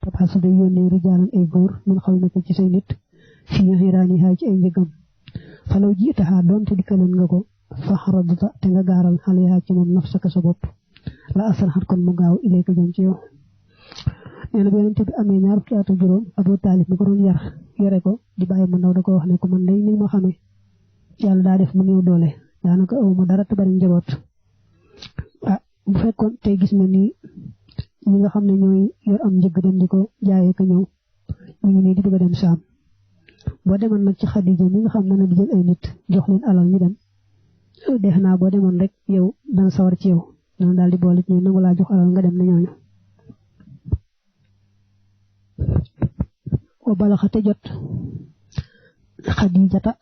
tabxasu day yónnee rijaalan ay góor min xaw na ko ci say nit fii xiraanihaa ci ay njëgam falaw ji taxaa doonte dikkaloon nga ko fa xaradta te nga gaaral xale yaa ci moom nafsaka sa bopp la asraxat kon mu gaaw ilayka jëm ci yow. nee na bi yonent bi amee ñaar fukki at ak juróom Abu Taalib mi ko doon yore ko di bàyyi mu ndaw da ko wax ne ko man day ni ma xamee yàlla daa def mu néew doole daanaka aw ma dara te bari njaboot bu fekkoon tey gis na ni ñi nga xam ne ñooy yor am njëgg dem di ko jaayee ka ñëw ñu ngi nii di bëgg a dem saam boo demoon nag ci Xadija mi nga xam ne di jël ay nit jox leen alal ñu dem dex naa boo demoon rek yow dana sawar ci yow dana daal di boole ci ñu nangu laa jox alal nga dem na ñooñu. wa balaxa te jot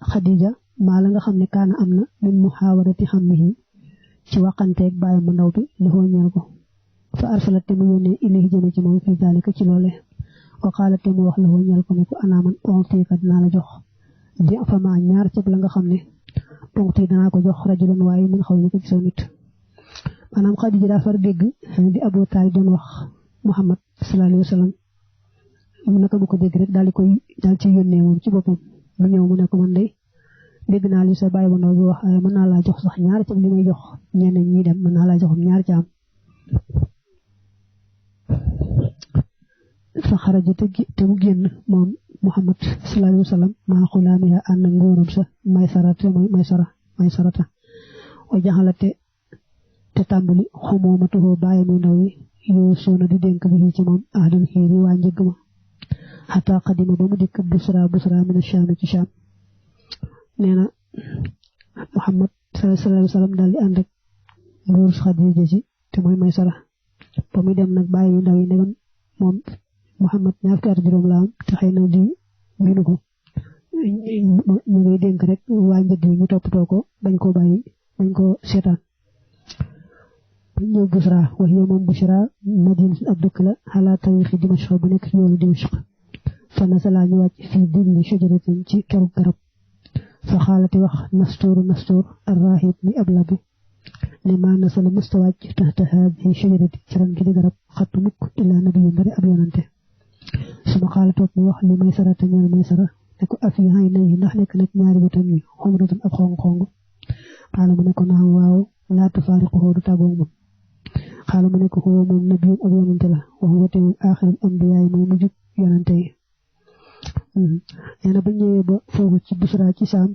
Xadija maa la nga xam ne kaana am na min muhaawarati xammihi ci waxanteeg bàyyi mu ndaw bi li ñeel ko fa arsalat te mu yónnee ilayhi jëme ci moom fii daalika ci loole wa qaalat te mu wax la ñeel ko ne ko anaaman ontiika dinaa la jox di fa ma ñaar cëb la nga xam ne onti danaa ko jox rajulan waaye min xaw ni ko ci saw nit. maanaam Xadija daa far dégg di Abu Taalib doon wax Muhammad sallallahu alayhi wa sallam naka bu ko dégg rek daal ci yónnee moom ci boppam mu ñëw mu ne ko man day dégg naa li sa bàyyi bu ndaw bi wax waaye mën naa laa jox sax ñaar ci li may jox ñeneen ñi dem mën naa laa jox ñaar ci am. fa xaraja te mu génn moom Muhammad sallallahu alayhi wa sallam maa xulaamiha ànd ak ngóoram sa Maysarata wa jaxalate te tàmbali xumoomatoo bàyyi muy ndaw yi yoo soona di dénk bi ci moom ahdal xiiri waa njëgg ma xataa xadima ba mu dikk Busra mina Shaam ci Shaam. nee na Muhammad sallallahu alayhi wa sallam daal di ànd ak nguur Xadija ji te mooy Maysara ba muy dem nag bàyyi yu ndaw yi ndegam moom Muhammad ñaar fukki at juróom la am te xëy na di miinu ko ñu ngay dénk rek waa njëg yi ñu toppatoo ko bañ koo bàyyi bañ koo seetaan. bu ñëw Busra wax yow moom Busra madinatul ab dëkk la xalaa tariixi Dimashq bu nekk ci yoonu Dimashq fa nasala ñu wàcc fii dilli shajaratin ci keru garab fa xaalati wax nastuur arrahib mi ab labi ne maa nasala mustawàcc taxta haadihi shajarati ci ron gi di garab xattu mukk illaa nabiyyu bari ab yonante suma xaalatoog mu wax li Maysara te ñeel Maysara ne ko afi hay nayi ndax nekk nag ñaari bëtam yi xumratun ab xong-xong xaala mu ne ko naam waaw laa tufaariquhu du tàggoog moom xaala mu ne ko huwa moom nabiyyun ab yonante la wax wate moom aaxirul ambiyaay moom mujjug yonante yi. nee na ba ñëwee ba foofu ci Busra ci Saam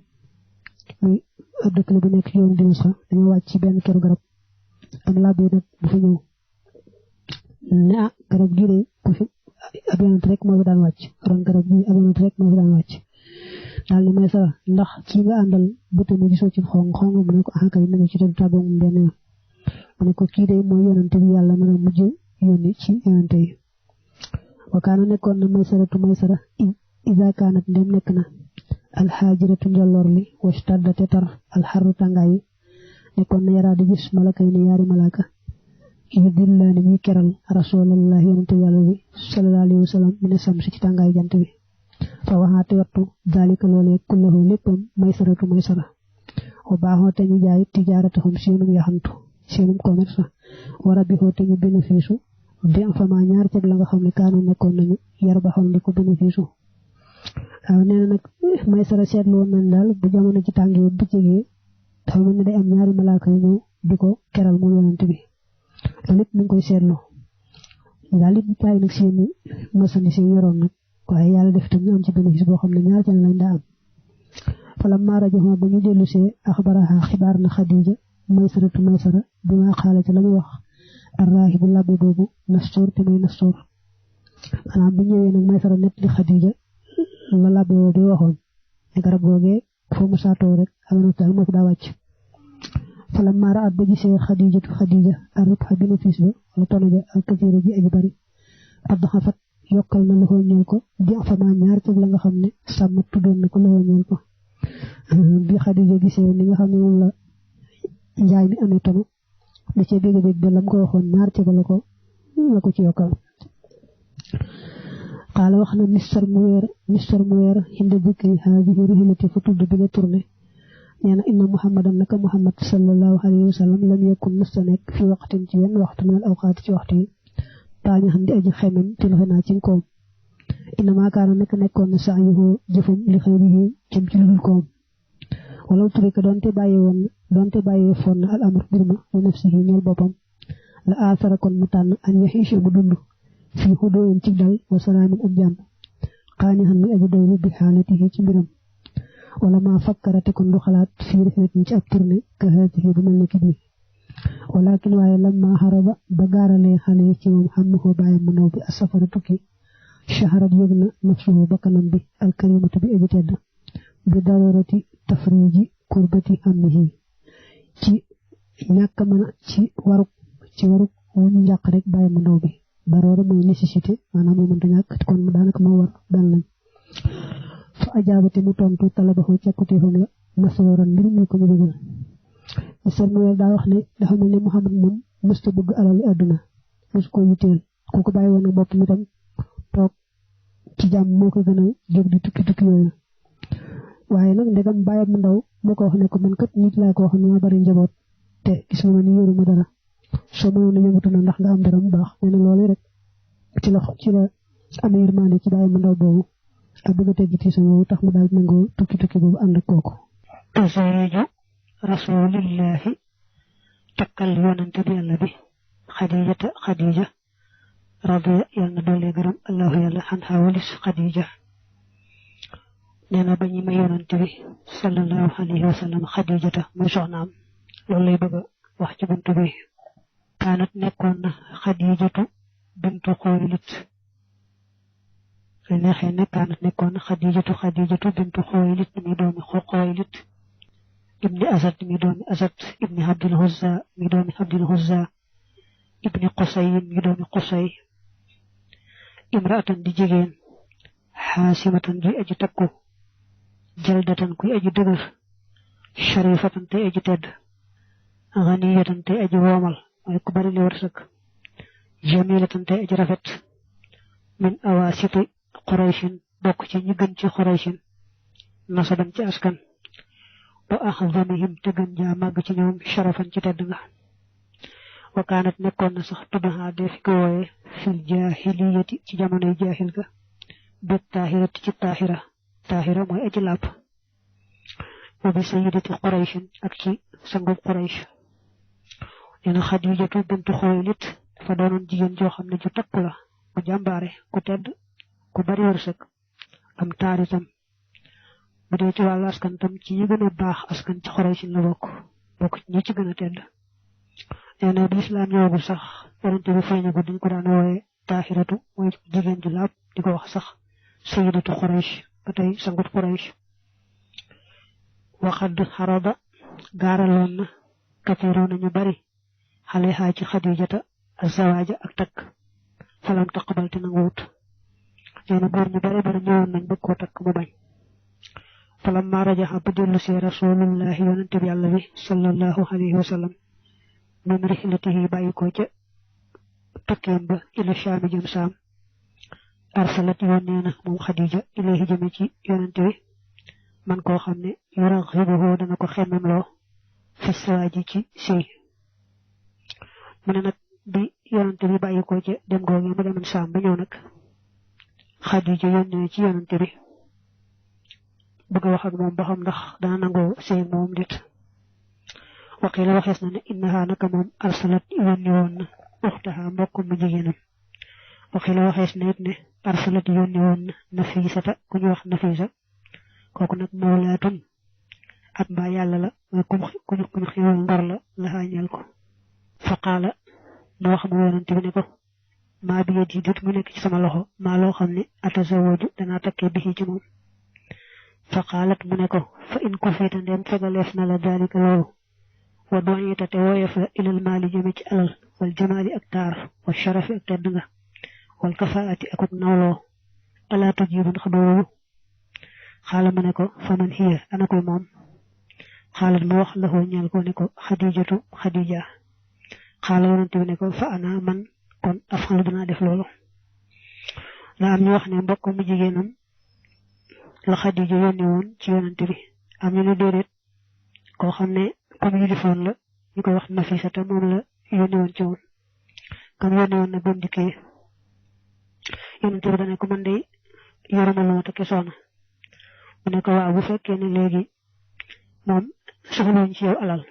muy ab dëkk la bu nekk ci yoonu Dimashq dañoo wàcc ci benn keru garab am làbbe nag bu fa ñëw ne garab gii de bu fi ab yonent rek moo fi daan wàcc ron garab gii ab yonent rek moo fi daan wàcc daal ni Maysara ndax kii nga àndal bëtam mu gisoo ci xong mu ne ko kay na nga ci doon tàggoo mu benn yoon mu ne ko kii de mooy yonent bi yàlla mën a mujj yónni ci yonent yi. wa kaana nekkoon na Maysara iza kaanat ndem nekk na alxaajiratu njolloor li wastaddate tar alxarru tàngaay yi nekkoon na yaraa di gis malakay ne yaari malaka yu dillaani ñuy keral rasulallah yonente yàlla bi sallallahu alayhi wa sallam mu ne sam si ci tàngaay jant bi fa waxaate wattu daalika loolee kullahu léppam Maysara wa baaxoo te ñu jaay tijaaratahum seenum yaxantu seenum commerce wa rabihoo te ñu bénéfice bi am fa ma ñaar ceg la nga xam ne kaanu nekkoon nañu yar baxoon di ko bénéfice. waaw nee na nag Maysara seetlu woon nañ daal bu jamono ci tàngee bëccëgee dafa mel ne day am ñaari malaaka yu ñëw di ko keral mu yonent bi loolu lépp mi ngi koy seetlu daal it bàyyi nag seeni marchandise yi yoroon nag waaye yàlla def tam ñu am ci bénéfice boo xam ne ñaar can lañ daa am. falammaa rajaxoo ba ñu dellu see axbaraha xibaar na Xadija Maysara bi ma xaala ca la muy wax arraahibu labbi boobu nastuur te muy nastuur maanaam bu ñëwee nag Maysara nett li Xadija la labbe woo bi waxoon ne garab googee foo mu saatoo rek amoon taal moo fi daa wàcc fala maara at ba gisee Xadija arub xa bénéfice ba la tonaja ak kasiira ji aji bari addu xafat yokkal na loxo ñeel ko di fa ma ñaar ci la nga xam ne sàmm tuddoon na ko loxo ñeel ko bi Xadija gisee ni nga xam ne moom la njaay mi amee tono da cee bégg ba lam ko waxoon ñaar ci la ko ci yokkal. qaala wax na mister mu weer hinda dikri haadihi rihlati fa tudd bi la tourné nee na inna muhammadan naka muhammad sallallahu alayhi wa sallam lam yakun musta nekk fi waqtin ci wenn waxtu min al awqaati ci waxtu yi taañu xam di aji xemem ci lu xenaa ci koom inama kaana nekkoon na saa yu jëfam li xëy yi jëm ci lu dul koom wala turika doonte bàyyee foon na al amr mbir ma li nafsihi ñeel boppam la aasara kon mu tànn an yaxiisha mu dund fii xudóoyin ci dal wa salaamin ak jàmm xaani xam ni aji doylu bi xaalatihi ci mbiram wala maa fakkarate kon du xalaat fii rifletin ci ab tournée ka haatihi bu mel ne ki bii walakin waaye lamma xaraba ba gaaralee xale yi ci moom xam ko bàyyi mu ndaw bi asafara tukki shaharat yëg na nafsuhu bakkanam bi alkarimatu bi aji tedd bi darurati tafriji kurbati amnihi ci ñàkk mën a ci waruk wu ñu njàq rek bàyyi mu ndaw bi daroora mooy nécessité maanaam moo mënta ñàkk kon mu daanaka moo war dal nañ fa ajaabate mu tontu talabaxu càkkutéefam la masooran mbir muy ko ñu bëggal Mr Noël daa wax ne dafa mel ne Muhammad moom mësta bëgg alali àdduna mës ko yitteel ku ko bàyyi woon ak bopp mi tam toog ci jàmm moo ko gën a jóg di tukki yooyu waaye nag ndegam bàyyi mu ndaw moo ko wax ne ko man kat nit laa koo xam ne ma bari njaboot te gis nga ma ni yoruma dara soo mënoon a yëngatu na ndax nga am dara mu baax nee na loolu rek ci la amee yërmande ci bàyyi mu ndaw boobu ak bëgg a teggi tiisa boobu tax mu daal nangoo tukki boobu ànd ak kooku tasawiju rasulillahi takkal yonante bi yàlla bi xadija radiya yàlla na doole gërëm allahu yàlla xan xawalis xadija nee na ba ñi ma yonante bi sallallahu alayhi wa sallam xadijata muy soxnaam loolu lay bëgg a wax ci buntu bi kaanat nekkoon na xadijatu bintu xuwaylid su neexee ne kaanat nekkoon na xadijatu bintu xuwaylid mi doomi xuwaylid ibni asad mi doomi asad ibni abdil huzza mi doomi abdil huzza ibni qusay mi doomi qusay imraatan di jigéen xaasimatan di aji takku jaldatan kuy aji dëgër sharifatan tey aji tedd ganiyatan tey aji woomal mooy ku bari li wërsëg jamilatan tey aji rafet min awaasiti qurayshin bokk ci ñi gën ci qurayshin nasaban ci askan wa axzamihim te gën jaa màgg ci ñoom sharafan ci tedd nga wa kaanat nekkoon na sax tuddaha def ko wooye fil jaahiliyati ci jamonoy jaahil ga bi taahirati ci taahira mooy aji làpp wa bi sayyidati qurayshin ak ci sangub quraysh neena xadijatu bintu xuwaylid dafa doonoon jigéen joo xam ne ju takku la ku jàmbaare ku tedd ku bari wërsëg am taaritam bu dee ci wàllu askan tam ci ñi gën a baax askan ci xoraysin la bokk ci ñi ci gën a tedd nee na bi islaam ñëwagul sax yonente bi feeña ko dañ ko daan wooye taahiratu mooy jigéen ju laab di ko wax sax sayidatu xuraysh ba tey sangut xuraysh waxad xarada gaaraloon na kafiroon nañu bari xale xaa ci xadijata azawaaja ak takk falam taqbal te nanguwut nee na góor ñu bari ñëwoon nañ bëgg koo takk mu bañ falamma rajaxa ba dellu si rasulullahi yonente bi yàlla bi sallallahu alayhi wa sallam min rihlatihi bàyyi ko ca tukkeem ba ila shaami jëm saam arsalat yónnee na moom xadija ilayhi jëme ci yonente bi man koo xam ne yuraxibuhu dana ko xemmem loo fi sawaaji ci sëy mu ne nag bi yonente bi bàyyi ko ca dem googu mu demoon saam ba ñëw nag xadija yónnee ci yonente bi bëgg a wax ak moom ba xam ndax dana nangoo sëy moom dit waqila waxees na ne innaha naka moom arsalat yónni woon na uxtaha mbokk mu jigéenam waqila waxees na it ne arsalat yónni woon na nafisata ku ñu wax nafisa kooku nag mawlaatun at mbaa yàlla la mooy kuñu xiwal ngor la xaañal ko fa qaala ma wax mu yonante bi ne ko maa bi yadi dit mu nekk ci sama loxo maa loo xam ne atazawaju danaa takkee bi ci moom fa qaalat mu ne ko fa in kufita ndem fegaleef na la daalika loolu wa doñita te woyof la ilal maali jëme ci alal wal jamaali ak taar wa sharafi ak tedd nga wal kafaati akuk nawloo alaa tujiban xadoowu xaala mu ne ko fa man hiya ana koy moom xaalat mu wax la ñal ko ne ko xadijatu xadija xaala yonante bi ne ko fa ana man kon afxalu danaa def loolu la am ñu wax ne mbokk mu jigéenam la xadija yónni woon ci yonante bi am ñu ne déedéet koo xam ne comme yilifoon la ñu koy wax nafisata moom la yónni woon ci moom comme yónni woon na bam dikkee yonente bi dane ko man de yoruma lu ma takki soxna mu ne ko waaw bu fekkee ne léegi moom soxluñ ci yow alal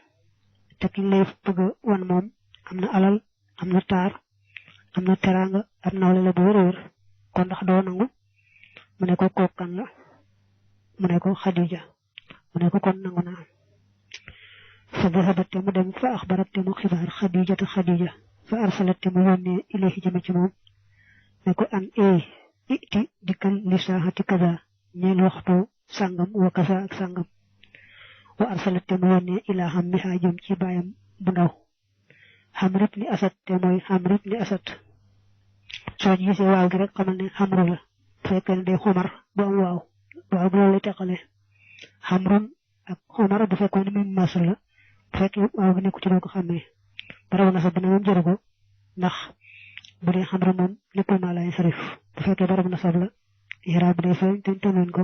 te ki lay bëgg wan moom am na alal am na taar am na teraanga am na wala bu wër kon ndax doo nangu mu ne ko kookan la mu ne ko Xadija mu ne ko kon nangu naa fa dahabat te mu dem fa axbarat te mu xibaar Xadija fa arsalat te mu yónnee ilayhi jëme ci moom ne ko an iti dikkal li saaxati kaza ñeel waxtu sàngam wa kaza ak sàngam wa arsalat te mu yónnee ilaa xam mi xaa jëm ci baayam bu ndaw xamrit ni asat te mooy xamrit ni asat soo gisee waaw gi rek xamal ne xamru la fekkee ne day xomar bu am waaw bu loolu lay teqale xamrun ak xomar bu fekkoon ne même mas la bu fekkee waaw gi nekku ci doo ko xàmmee barabu nasab dina moom jëru ko ndax bu dee xamru moom nekkul maa lay sarif bu fekkee barabu nasab la iraab bi day feeñ te tënoon ko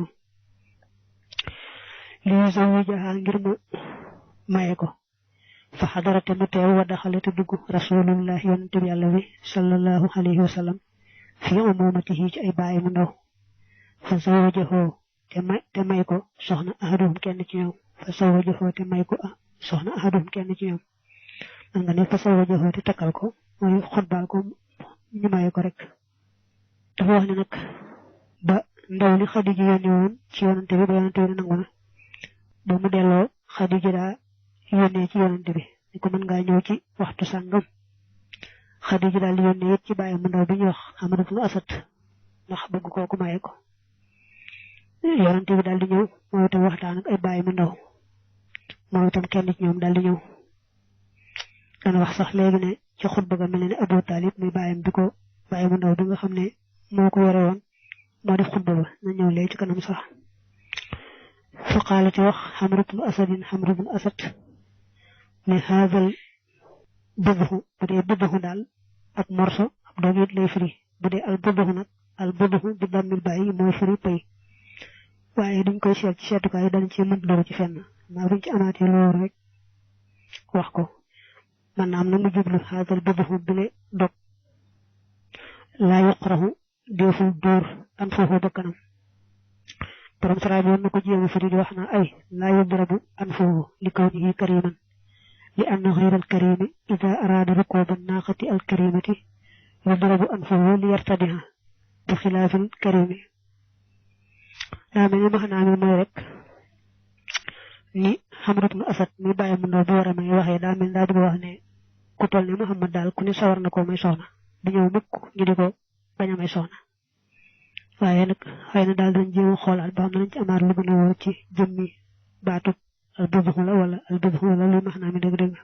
lii zawwajaha ngir mu maye ko fa xadarate mu teew wa daxale te dugg rasulullah yonente bi yàlla bi sallallahu alayhi wa sallam fi umumatihi ci ay bàyyi mu ndaw fa zawwajahu te may ko soxna ahaduhum kenn ci ñoom fa zawwajahu te may ko soxna ahaduhum kenn ci ñoom man nga ne fa zawwajahu te takkal ko mooy xutbaal ko ñu maye ko rek dafa wax ne nag ba ndaw li Xadija yónni woon ci yonente bi ba yonente bi nangu na ba mu delloo Xadija daa yónnee ci yonente bi ni ko mën ngaa ñëw ci waxtu sàngam Xadija daal di yónnee it ci bàyyi mu ndaw bi ñuy wax Amr ibn Asad ndax bëgg kooku maye ko yonente bi daal di ñëw moom itam waxtaan ak ay bàyyi mu ndaw moom itam kenn ci ñoom daal di ñëw dana wax sax léegi ne ci xutba ga mel ne Abu Talib muy bàyyam bi ko bàyyi mu ndaw bi nga xam ne moo ko yore woon moo def xutba ba na ñëw léegi ci kanam sax fa qaalati wax Amr ibn Asad ne haazal bëdxu bu dee bëdxu daal ak morso ab dogit lay firi bu dee al bëdxu nag al bëdxu bi dammil bàyyi mooy firi pay waaye duñ koy seet ci seetukaay dañ ci mën loru ci fenn maa buñ ci amaatee loolu rek wax ko man am na mu jublu haazal bëdxu bile dog laa yuqrahu deeful dóor an foofu bakkanam borom saraay bi woon na ko jéema firi di wax na ay laa yudrabu an foofu li kawnihi kariman li anna xayra alkarimi ida araada rukuba naaqati alkarimati yudrabu an foofu li yartadiha bi xilaafil karimi daa mel ni maxanaa mi mooy rek ni Amr ibn Asad mi bàyyi mu ndaw bu war a may waxee daa mel daa bëgg wax ne ku toll ne Muhammad daal ku ne sawar na koo may soxna di ñëw mukk ñu di ko bañ a may soxna waaye nag xëy na daal dañ jéem a xoolaat ba xam ne nañ ci amaat lu gën a wóor ci jëmmi baatub al budxu la wala al budxu la luy maxnaa mi dëgg-dëgg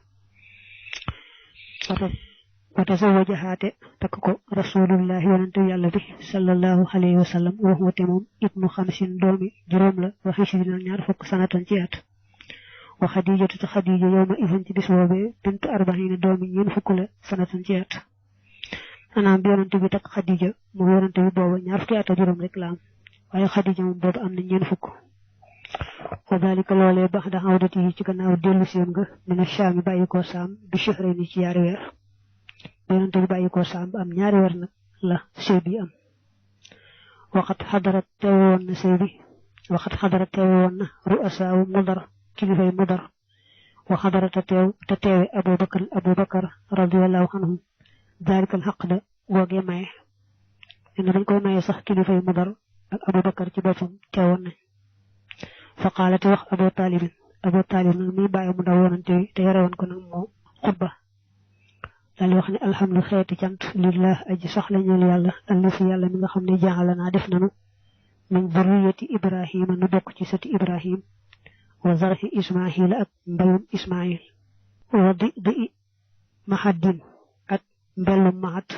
wata sa wajaxaate takk ko rasulullah yonente yàlla bi sallallahu alayhi wa sallam wax wate moom ibnu xamsin doomi juróom la wa xisina ñaar fukk sanatan ci at wa xadijatu te xadija yow ma isan ci bis boobee bintu arbaxina doomi ñeen fukk la sanatan ci at anaam bi yonente bi takk Xadija moom yonente bi booba ñaar fukki at ak juróom rek la am waaye Xadija moom booba am na ñeen fukk wa dalika loolee bax da awdati yi ci gannaaw dellu seen nga mina Shaam bàyyi ko saam bi shahrayni ci ñaari weer ba yonente bi bàyyi ko saam ba am ñaari weer nag la sëy bi am waxat xadarat teewe woon na sëy bi waxat xadarat teewe woon na ru'asaawu Mudar kilifay Mudar wa xadarat te teewe Abubakar radiyallahu anhum daalikal xaq da googee maye ne dañ koy maye sax kilifay Mudar ak Abubakar ci boppam teewoon nañ fa qaalati wax Abu Talib nag muy bàyyi mu ndaw yonante wi te yore woon ko nag moo xutba daal di wax ne alhamdu xeeti cant lillah aji sax la ñeel yàlla allafi yàlla mi nga xam ne jaaxala naa def nanu min durriyati Ibrahima nu bokk ci sëti Ibrahim wa zarhi Ismaila ak mbayum Ismail wa di mahadin ak mbellum mahat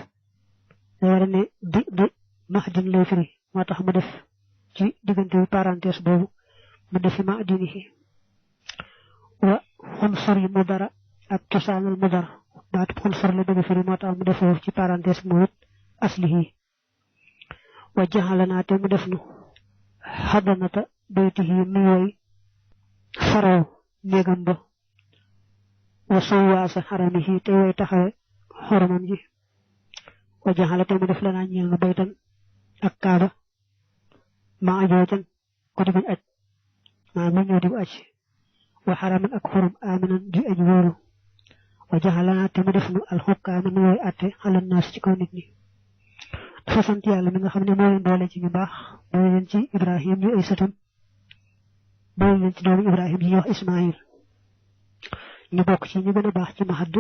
da war a ne di mahadin lay firi moo tax mu def ci diggante bi parenthèse boobu mu defi mahadinihi wa xunsur yi Mudara ak cosaanal Mudar baatu xunsur la bëgg firi moo tax mu def foofu ci parenthèse mu it aslihi wa jaxalanaa te mu def nu xadanata baytihi nuyooy faraw néegam ba wa sawwaasa xaramihi te way taxawe xoromam ji wa jaxala te mu def la naa ñeel na baytan ak kaaba ma ajoojan ko di aj ma mu ñëw di aj wa haraman ak xurum aminan di aj wóoru wa jaxalana te mu def nu alxukkaama nu woy atte xalan naas ci kaw nit ñi dafa sant yàlla mi nga xam ne moo leen boole ci ñu baax boole leen ci Ibrahim ñu ay sëtam boole leen ci doomu Ibrahim yi ñuy wax Ismaïl ñu bokk ci ñu gën a baax ci Mahad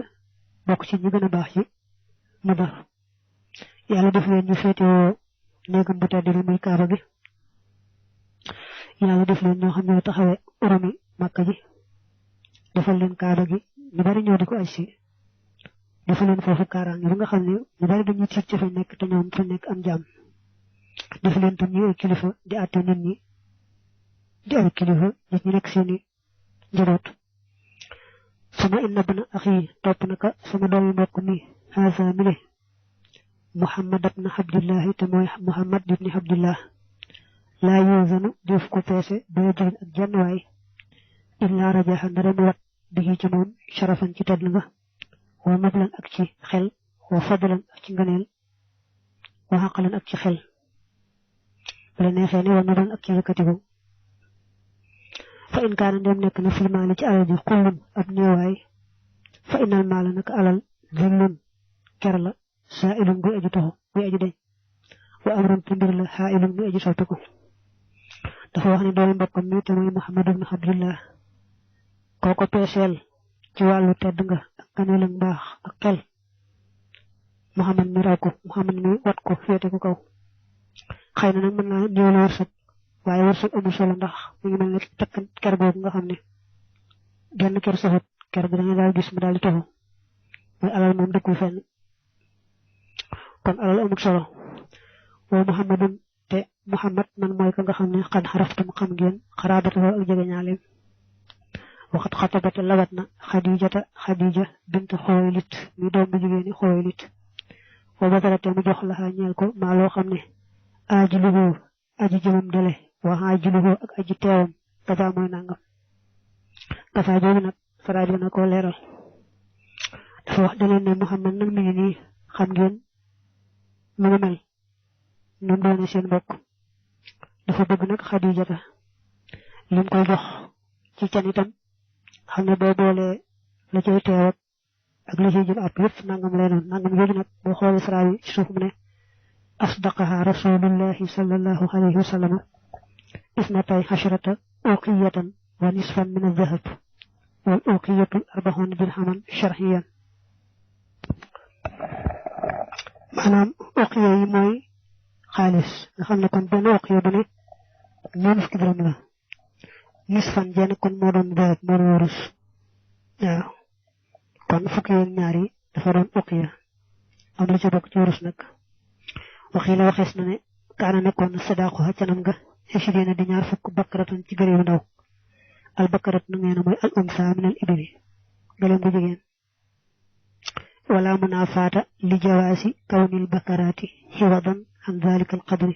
bokk ci ñu gën a baax ci Mudar yàlla def leen ñu féetewoo néegam bu tedd bi muy kaaba gi yàlla def leen ñoo xam ne taxawee urumi Makka ji defal leen kaaba gi ñu bari ñëw di ko aj si defal leen foofu kaaraange ba nga xam ne ñu bari dañuy tiit ci fa nekk te ñoom fa nekk am jàmm def leen tam ñu ay kilifa di àtte nit ñi di ay kilifa nit ñi nekk seeni njaboot sama inna bna axi topp naka sama doomi mbokk mi haasa mile Muhammad ibn Abdillahi te mooy Muhammad ibn Abdillah laa yuuzanu def ko peese boo jël ak jenn waay illa rajaxa ndara mu wat bi ci moom sharafan ci tedd nga wa mablan ak ci xel wa fadlan ak ci ngëneel wa xaqalan ak ci xel wala neexee ne wa mablan ak ci yëkkatiku fa in kaana ndem nekk na fil maali ci alal ji xullun ab néewaay fa inal maala naka alal zillun ker la saailun buy aju toxo buy aju deñ wa amrun te mbir la xaailun buy aju soppiku dafa wax ne doomu mbokkam mi te mooy Muhammad ibn Abdillah kooko peeseel ci wàllu tedd nga ak ngëneel ak mbaax ak xel Muhammad mi raw ko Muhammad mi wat ko féete ko kaw xëy na nag mën naa néew la wërsëg waaye wërsëg amul solo ndax mu ngi mel ne takk ker googu nga xam ne genn ker saxut ker bi dañu daal gis mu daal di toxu mooy alal moom dëkkul fenn kon alal amul solo wa Muhammadun te Muhammad man mooy ka nga xam ne xan xaraftum xam ngeen xaraabatoo ak jege ñaaleem waxat xatabate lawat na Xadija bint Xuwaylit mi doom bu jigéeni Xuwaylit wa batarate mu jox la ñeel ko maa loo xam ne aajiluhu aji jëmam dale wa aajiluhu ak aji teewam kafa mooy nangam kafa jooju nag faraaj na ko leeral dafa wax daleen ne Muhammad nag mi ngi nii xam ngeen nu mu mel nu mu doone seen mbokk dafa bëgg nag Xadijata lim koy jox ci can itam xam ne boo boolee la cay teew ak la cay jëm ab yëpp nangam lay doon nangam yooyu nag boo xoolee saraa yi ci suuf mu ne asdaqaha rasulullahi sallallahu alayhi wa sallam isnatay asharata uqiyatan wa nisfan min adh-dhahab wal uqiyatu 40 dirhaman sharhiyan maanaam uqiya yi mooy xaalis nga xam ne kon benn uqiya bu ne ñeent fukki dërëm la nisfan jenn kon moo doon deret moo doon wurus waaw kon fukki yoon ñaar yi dafa doon uqiya am la ca bokk ci wurus nag waxi la waxees na ne kaana nekkoon na sadaqu canam nga xishireena di ñaar fukk bakkaratan ci gëléem ndaw al bakkarat nu ngeen mooy al unsa min al ibli gëléem bu jigéen wala munafaata li jawaasi kawnil bakkaraati xiwadan an dalika al qadri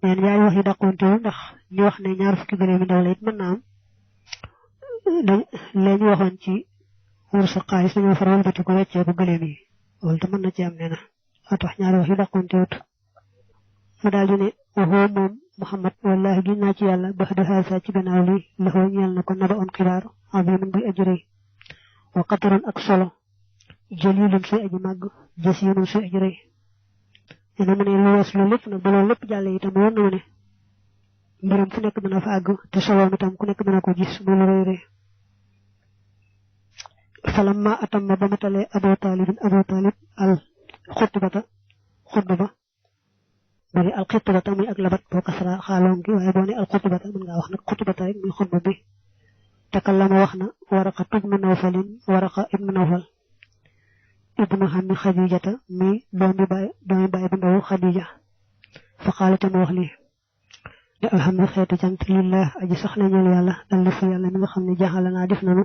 neen yaay wax yi dàqoontewu ndax ñu wax ne ñaar fukki gëléem ndaw la it mën na am lee ñu waxoon ci wursa xaalis dañoo faral bati ko weccee ko gëléem yi loolu te mën na ci am nee na a tax ñaari wax yi dàqontewut mu daal di ne waxoo moom Muhammad wallahi gi naa ci yàlla bax de xaasa ci gannaaw li laxoo ñeel na ko naba on xibaar azimun buy aji rëy wa qatarun ak solo jalilun suy aji màgg jasinun suy aji rëy nee na mu ne lu wees loolu lépp nag ba loolu lépp jàlle itam woon na ma ne mbiram fu nekk dana fa àgg te soloom itam ku nekk dana ko gis muy lu rëy rëy falamma atamma ba matalee Abu Talib al xutbata xutba ba bari al xutbata muy ak labat boo kasara xaaloon gi waaye boo ne al xutbata mën ngaa wax nag xutbata rek muy xutba bi takallama wax na Waraqa ibnu Nawfalin Waraqa ibnu Nawfal ibnu xammi Xadijata mi doomi baay bu ndaw Xadija fa xaalate mu wax lii ne alhamdu xeetu cant lillah aji sax na ñeel yàlla dal fi yàlla mi nga xam ne jaxala naa def nanu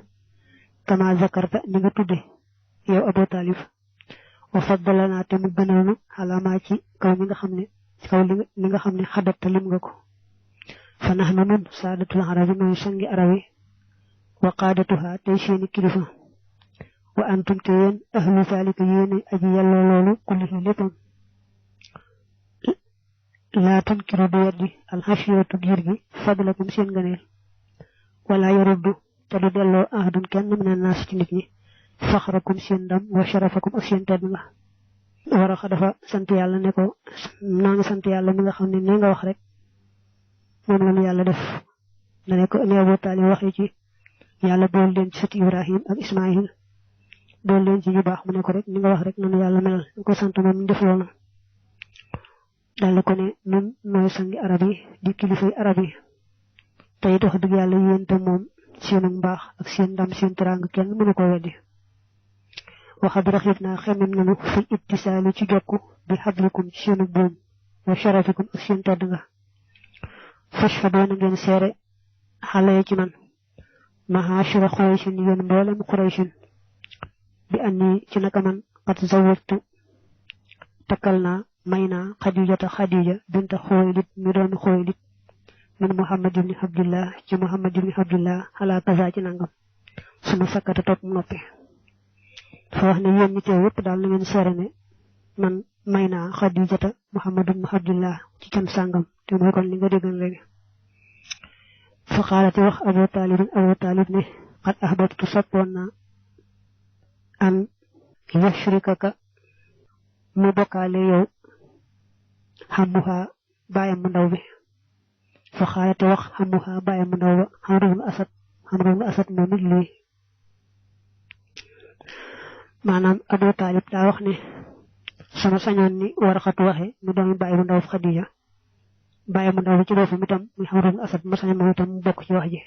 kama zakarta ni nga tudde yow Abu Talib wa faddalana te mu gënal nu xalaamaa ci kaw mi nga xam ne ci kaw li nga xam ne xadatta lim nga ko fa nax na nun saadatul arabi mooy sangi arabi wa qaadatuha tey seeni kilifa wa antum te yéen ahlu zalika yéen aji yàlloo loolu kullihi léppam laa tunkiru du weddi alxasiyatu giir gi fadlakum seen ngëneel wala yaruddu te du delloo ahadun kenn mina naas ci nit ñi faxrakum seen ndam wa sharafakum ak seen tedd nga Waraxa dafa sant yàlla ne ko naa ngi sant yàlla mi nga xam ne nii nga wax rek moom la ñu yàlla def na ne ko ne Abu Taalib waxee ci yàlla bool leen ci sët Ibrahim ak Ismaïl bool leen ci ñu baax mu ne ko rek ni nga wax rek nanu yàlla melal ñu ko sant moom def loolu daal ko ne nun nooy sangi arab yi di kilifay arab yi te it wax dëgg yàlla yéen te moom seenu mbaax ak seen ndam seen teraanga kenn mënu ko weddi waxad raxib naa xemem nanu fil ittisaali ci jokku bi xablikum ci seenu buum wa sharafikum ak seen tedd nga fashhadoo na ngeen seere xale ci man mahashira Qurayshin yéen mboolem Qurayshin bi anni ci naka man qad zawwajtu takkal naa may naa Xadija binta Xuwaylid mi doomi Xuwaylid min Muhammad ibni Abdillah ci Muhammad ibni Abdillah ala kaza ci nangam suma sakkata topp noppi dafa wax ne yéen ñi teew yëpp daal na ngeen seere ne man may naa Xadijata Muhammad ibni Abdillah ci can sàngam te mooy kon li nga déggan léegi fa xaalati wax Abu Taalib ne qad ahbabtu soppoon naa an yushrikaka mu bokkaale yow xamuha baayam mu ndaw bi fa xaalati wax xamuha baayam mu ndaw ba Amru bnu Asad moom it lii maanaam Abu Taalib daa wax ne sama sañoon ni Waraqatu waxe mu doomi baay bu ndaw Xadija baayam mu ndaw bi ci boppam itam muy Amru bnu Asad ma sañ moom itam mu bokk ci wax ji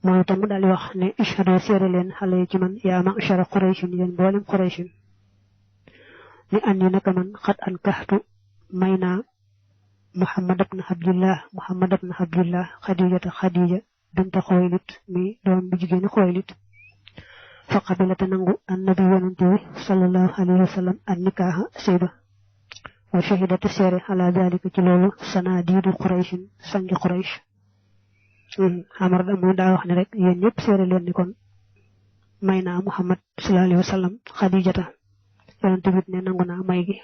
moom itam mu daal di wax ne ishhadu seere leen xale yi ci man yaa ma'shara Qurayshin yéen mboolem Qurayshin ni anni naka man xat an kaxtu may naa Muhammad ibn Abdillah Xadija binta Xuwaylid mi doom bu jigéeni Xuwaylid fa qabilata nangu annabi yonante wi sallallahu alayhi wa sallam an nikaaha sayba wa shahidati seere ala dalika ci loolu sanadiidu Qurayshin sangi Quraysh Amar da muy daa wax ne rek yéen ñëpp seere leen ni kon may naa Muhammad sallallahu alayhi wa sallam Xadijata yonante bi ne nangu naa may gi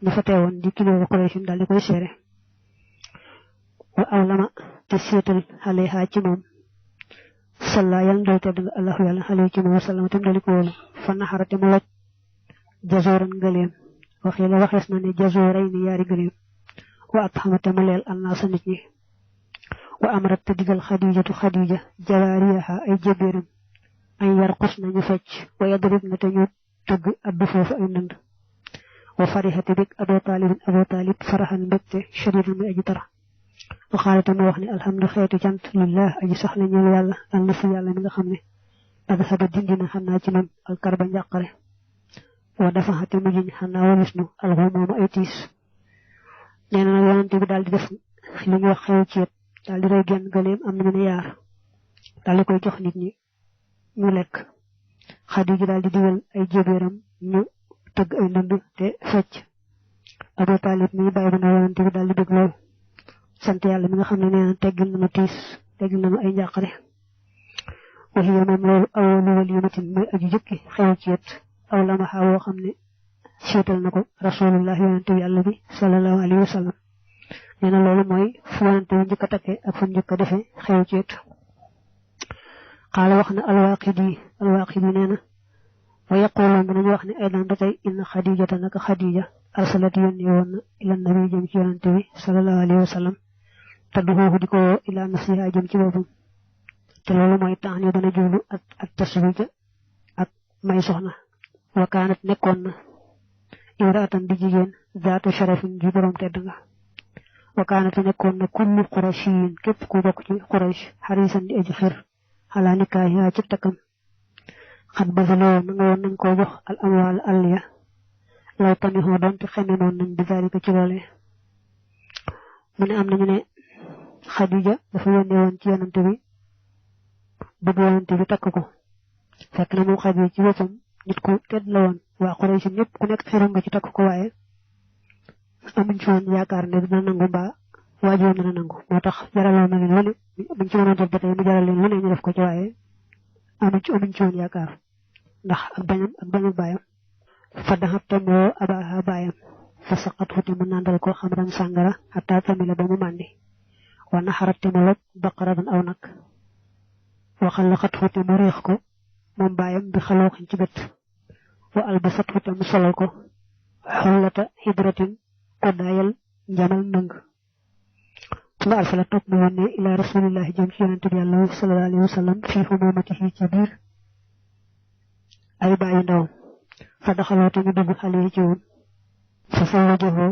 ñu fa teewoon di kilifa Quraysh daal di koy seere wa awlama te seetal alayha ci moom salla yàlla ndol tedd nga allahu yàlla alayhi ci moom wasallam tam dali ko wóolu fa naxarate mu loj jazooran gëleem waxees na ne jazooray ni yaari gëleem wa at xamate mu leel annaasa nit ñi wa amrat te digal Xadija jawaariyaha ay jébéeram ay yarqus nañu fecc wa yadrib na te ñu tëgg addu foofu ay ndënd wa farihate bég Abu Taalib faraxan mbégte shadiidun muy aji tar wa xaalate mu wax ne alhamdu xeetu cant lillah aji sax la ñeel yàlla al na fi yàlla mi nga xam ne adhaba dindina xam naa ci man alkarba njàqare wa dafaxate mu jiñ xam naa walis nu alxumoomu ay tiis nee na nag yonante bi daal di def li ñuy wax xew ceet daal di rey genn gëleem am nañu ne yaar daal di koy jox nit ñi ñu lekk Xadija daal di digal ay jébéeram ñu tëgg ay ndënd te fecc Abu Taalib mi bàyyi bu na yonante bi daal di bëgg lool sant yàlla mi nga xam ne nee na teggil nañu tiis teggil nañu ay njàqare waxiya moom loolu awoolu walimatin mooy aji jëkki xew ceet aw lamaxa woo xam ne seetal na ko rasulullah yonante bi yàlla bi sallallahu alayhi wa sallam nee na loolu mooy fu yonante bi njëkk a takke ak fu njëkk a defee xew ceet xaala wax na alwaaqidi nee na wa yaquluun dinañu wax ne ay daan ba tey inna Xadijata naka Xadija arsalat yónni woon na ila nabi jëm ci yonante bi sallallahu alayhi wa sallam tadduxoofu di ko woo ila nafsiha jëm ci boppam te loolu mooy tax ni dana jublu ak taswija ak may soxna wa kaanat nekkoon na imraatan di jigéen zaatu sharafin ji borom tedd nga wa kaanat nekkoon na kullu qurashiyin képp ku bokk ci Quraysh xarisan di aji xir xalaa nikaahiha ci takkam xat basaloo na nga woon nañ koo jox al amwaal alliya law tamixoo doon te xeme noon nañ bi zalika ci loole mu ne am nañu ne Xadija dafa yónnee woon ci yonante bi bëgg yonante bi takk ko fekk na moom Xadija ci boppam nit ku tedd la woon waa Quraysh ñëpp ku nekk xiroon nga ci takk ko waaye amuñ ci woon yaakaar ne dina nangu mbaa waajoon dina nangu moo tax jaraloon na leen lu ne buñ ci mënoon def ba tey mu jaral leen lu ne ñu def ko ci waaye amuñ ci woon yaakaar ndax ak bañam baayam fa daxat tam woo abaaha baayam fa saqat huti mu nandal ko xamran sangara hatta tamila ba mu mandi wa naharat tamulak baqaradan aw nak wa khalaqat huti mu reex ko mom bayam bi xalooxin ci bet wa albasat huti mu solal ko xulata hidratin kodayal jamal nang la arsala top mu wone ila rasulillahi jam ci yonent bi Allah sallallahu alayhi wasallam fi humumatihi ci bir ay bayu ndaw fa daxalo te ñu dugg xale ci woon fa fawajahu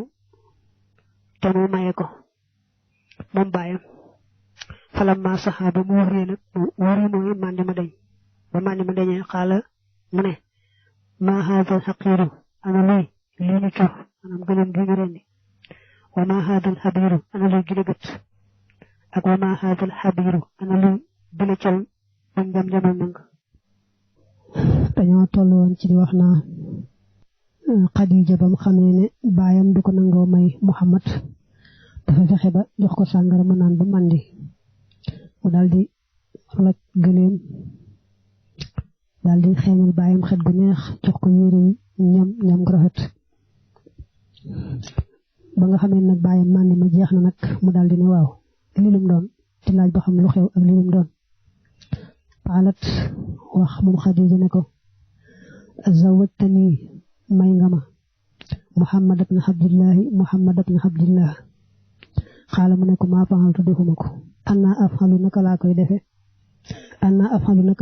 te mu maye ko mom bayam falamma sahaba mu wuri nak wuri moy mandi ma dañ ba mandi ma dañe xala mu ne ma hadha haqiru ana lay li ñu ci anam gënam gi ñu rendi wa ma hadha al-habiru ana lay gilegat ak wa ma hadha al-habiru ana lay bile cial bañ jam jamal nang dañoo tollu won ci di wax na Khadija bam xamé ne bayam du ko nango may Muhammad dafa fexé ba jox ko sangara mu naan bu mandi mu daldi laj gëneem daldi xéñal bayam xet gu neex jox ko yéré ñam gu rafet ba nga xamé nak bayam mandi ma jeex na nak mu daldi ne waaw li lum doon ci laaj ba xam lu xew ak li lum doon qalat wax mom Khadija ne ko azawajtani may nga ma Muhammad ibn Abdullah xala mu ne ko ma fa'altu defuma ko anna afhalu naka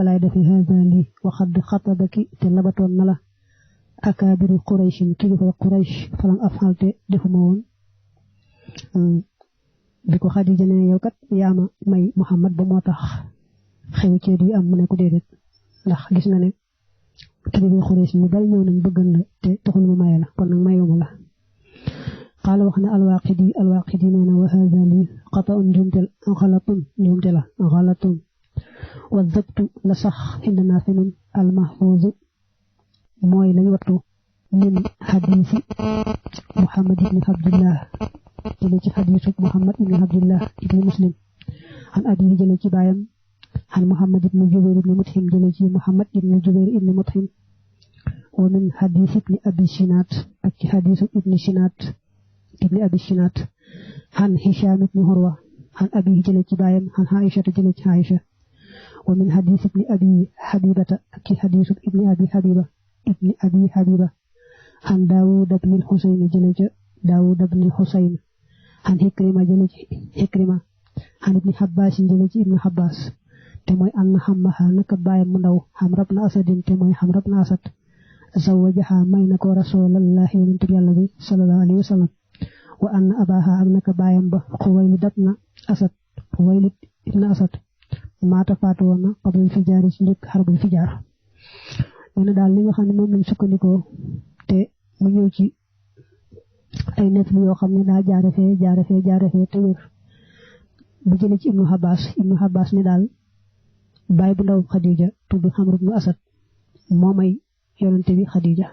lay defe hada li wa qad khatabaki te labaton nala akabiru quraish kilifa quraish falam afhalte defuma won biko Khadija ne yow kat yaama may Muhammad ba motax xew ci di am mu ne ko dedet ndax gis nga ne kilifa quraish mu dal ñew nañ bëggal la te taxul mu mayela kon nak mayuma la قال وخنا الواقدي نينا وهذا لي قطع جمتل غلط والضبط لصح عندنا فنن المحفوظ موي لا وتو من حديث محمد بن عبد الله جلي حديث محمد بن عبد الله ابن مسلم عن ابي جلي بايام عن محمد بن جبير بن مطعم جلي محمد بن جبير بن مطعم ومن حديث ابن ابي شنات حديث ابن شنات ابن أبي الشنات عن هشام بن هروة عن أبيه جلت بايم عن عائشة جلت عائشة ومن حديث ابن أبي حبيبة أكي حديث ابن أبي حبيبة عن داود بن الحسين جلت داود بن الحسين عن هكرمة عن ابن حباس جلت ابن حباس تموي أن حمها نك بايم منو حمر بن أسد تموي حمر بن أسد زوجها مينك رسول الله ونتبع الذي صلى الله عليه وسلم وأن أباها أنك بايم با خويلد ابن أسد ما تفاتونا قبل الفجار سندك حرب الفجار أنا دال ليغا خامني موم lañ sukkandiko te mu ñew ci ay net yo xamni da jaare fe te wër bu jëlé ci ibnu Abbas ni dal bay bu ndaw Khadija tuddu Amr ibn Asad momay yonenté bi Khadija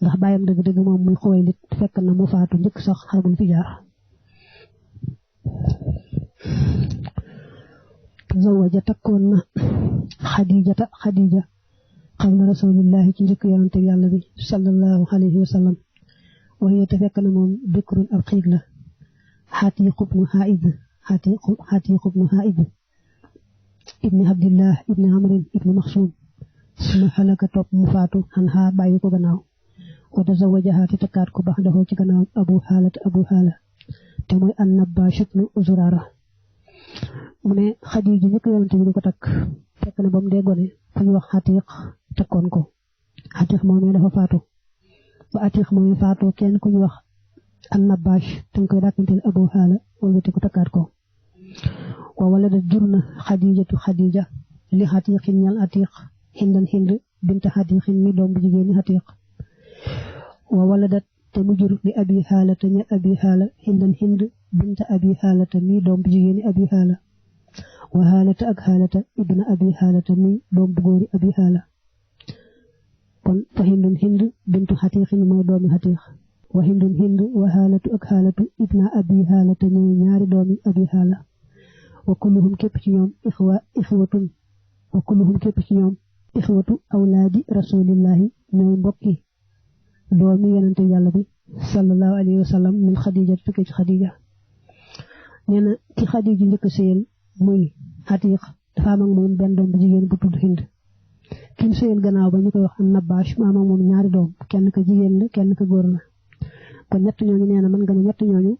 ndax bayam deug deug mom muy Xuwaylid fekk na mu faatu njëkk sax xarbul fi jaar zawaja takkoon na Khadija qabla rasulillahi ci njëkk yonenté Yàlla bi sallallahu alayhi wa sallam waye te fekk na moom bikrun ab xiig la Hatiq ibn Haid ibn Abdillah ibn Amr ibn Makhsum suma halaka top mu faatu anha bàyyi ko gannaaw wa tazawwajaha takkat ko bax dafa ci gannaaw Abu Hala te mooy an-Nabbash ibn Zurara mu ne Khadija ñu ko yonent bi ko takk fekk na bam dee gone fu ñu wax Hatiq takkoon ko Hatiq moom dafa faatu ba Hatiq moom faatu kenn ku ñu wax an-Nabbash te koy dàkkantel Abu Hala wala te ko takkat ko wa waladat jurna Khadija li Hatiqin ñal Hatiq Hind bint Hatiqin mi doom bu jigéen ni Hatiq wa waladat te mu jur li Abi Hala te ñal Abi Hala Hind bint Abi Hala te mi doom bu jigéen ni Abi Hala wa Halata ak Halata ibn Abi Hala te mi doom bu góori Abi Hala kon fa Hind bintu Hatiqin mooy doomi Hatiq wa Hind wa Halatu ak Halatu ibn Abi Hala te ñooy ñaari doomi Abi Hala wa kulluhum képp ci ñoom ixwatu awlaadi rasulillahi ñooy mbokki doomi yonente Yàlla bi sallallahu alayhi wa sallam min Xadija tukkee ci Xadija nee na ci Xadija njëkk a sëyal muy Atiq dafa am ak moom benn doom bu jigéen bu tudd Hind kim sëyal gannaaw ba ñu koy wax am Nabash mu am ak moom ñaari doom kenn ka jigéen la kenn ka góor la kon ñett ñooñu nee na mën nga ne ñett ñooñu